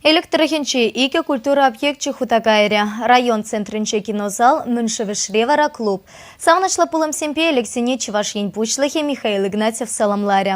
Элӗк тӑрӑхӗнче икӗ культура объекчӗ хута кайрӗ. Район центрӗнче кинозал, Мӑн Шӗвӗшре вара клуб. Савӑнӑҫлӑ пулӑмсемпе Элӗксене Чӑваш Ен Пуҫлӑхӗ Михаил Игнатьев саламларӗ.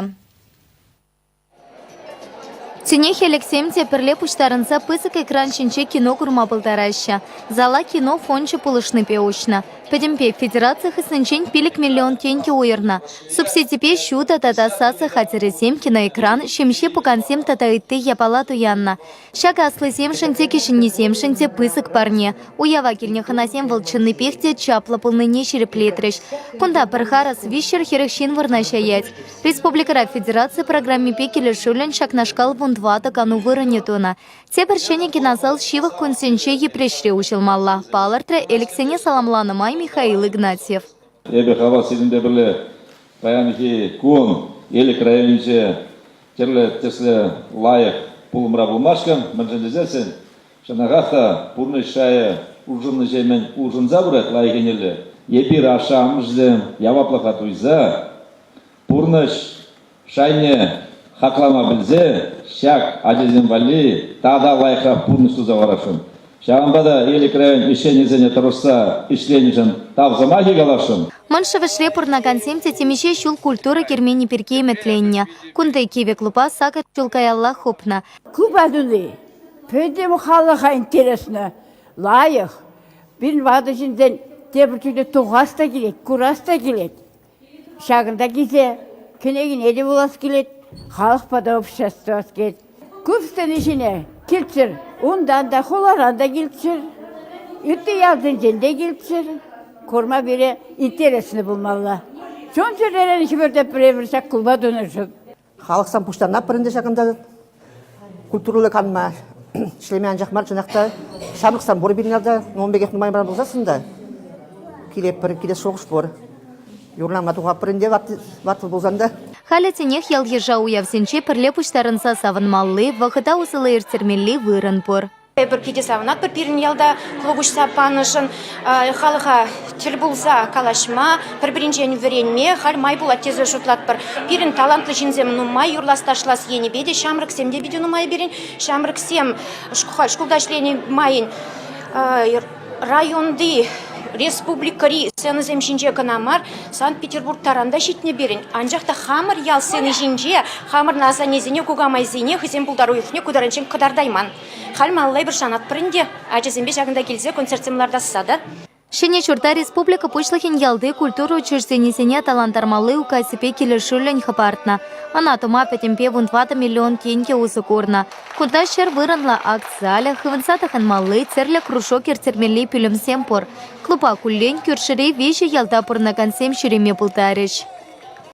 Тинех Элӗксем те пӗрле пуҫтарӑнса пысӑк экран ҫинче кино курма пултараҫҫӗ. Зала кино фончӗ пулӑшнипе уҫнӑ. Пӗтӗмпе федераци хыснинчен 5 миллион тенкӗ уйӑрнӑ. Субсидипе ҫутӑ тата сасӑ хатӗрӗсем, киноэкран, ҫемҫе пукансем тата ытти япала туяннӑ. Ҫакӑ аслисемшӗн те, кӗҫӗннисемшӗн те пысӑк парне. Уява килнӗ хӑнасем вӑл чӑннипех те чаплӑ пулнине ҫирӗплетрӗҫ. Кунта пӗр харӑс 340 ҫын вырнаҫаять. Республикӑра федераци программипе килӗшӳллӗн ҫакнашкал 14 кану вырӑнӗ тунӑ. Тепӗр ҫӗнӗ кинозал ҫывӑх кунсенче Йӗпреҫре уҫӑлмалла, палӑртрӗ Элӗксене саламланӑ май Михаил Игнатьев. Эпӗ хавас сирӗнпе пӗрле паянхи кун Элӗк районӗнче тӗрлӗ тӗслӗ лайӑх пулӑмра пулмашкӑн, мӗншӗн тесессӗн чӑнахах та пурнӑҫ шайӗ улшӑннӑҫемӗн улшӑнса пырать лайӑх еннелле. Эпир ашшӗ-амӑшӗсем яваплӑха туйса Пурнӑҫ шайне хаклама пӗлсе ҫак ачасем валли тата лайӑхрах пурнӑҫ туса парасшӑн. Ҫавӑнпа та Элӗк район ӗҫченӗсене тӑрӑшса ӗҫленӗшӗн тав сӑмахӗ каласшӑн. Мӑн Шӗвӗшре пурӑнакансем те темиҫе ҫул культура керменӗ пирки ӗмӗтленнӗ. Кунти кивӗ клуба сакӑр ҫул каялла хупнӑ. Клуба туни пӗтӗм халӑха интереслӗ, лайӑх. Пирӗн ватӑ ҫынсен тепӗр чухне тухас та килет, курас та килет. Ҫакӑнта килсе кӗнекене те вулас килет, халӑхпа та обществовать килет. Клуб сцени ҫине килччӗр, унтан та, хуларан та килччӗр, ытти ялсенчен те килччӗр. Курма пире интереслӗ пулмалла. Чун-чӗререн хӗпӗртетпӗр эпир ҫак клуба тунӑшӑн. Халӑхсан пуҫтарӑнатпӑр ӗнтӗ ҫакӑнта культурӑллӑ канма. Ӗҫлеме анчах мар, чӑнах та ҫамрӑксем пур пирӗн ялта. Ун пекех нумай мар пулсассӑн та килетпӗр, килес шухӑш пур. Юрлама тухатпӑр ӗнтӗ ватӑ пулсан та. Халӗ тинех ял-йыша уявсенче пӗрле пуҫтарӑнса савӑнмалли, вӑхӑта усӑллӑ ирттермелли вырӑн пур. Эпир питӗ савӑнатпӑр пирӗн ялта клуб уҫса панӑшӑн, халӑха тӗл пулса калаҫма, пӗр-пӗринчен вӗренме халь май пулать тесе шутлатпӑр. Пирӗн талантлӑ ҫынсем нумай юрлас-ташлас енӗпе те ҫамрӑксем те питӗ нумай пирӗн. Ҫамрӑксем шкулта ӗҫленӗ майӗн районти, республикӑри сценӑсем ҫинче кӑна мар, Санкт-Петербург таран та ҫитнӗ пирӗн. Анчах та хамӑр ял сцени ҫинче хамӑрӑн асаннесене, кукамайсене хӑйсен пултарулӑхне ку таранччен кӑтартайман. Халь малалла эпир шанатпӑр ӗнтӗ, ачасемпе ҫакӑнта килсе концертсем лартасса та. Ҫӗнӗ ҫурта республика Пуҫлӑхӗн ялти культура учрежденисене аталантармалли указӗпе килӗшӳллӗн хӑпартнӑ. Ӑна тума пӗтӗмпе 14 миллион тенкӗ усӑ курнӑ. Кунта ҫӗр вырӑнлӑ акт залӗ, хывӑнса тӑхӑнмалли, тӗрлӗ кружок ирттермелли пӳлӗмсем пур. Клуба куллен кӳршӗри виҫӗ ялта пурӑнакансем ҫӳреме пултарӗҫ.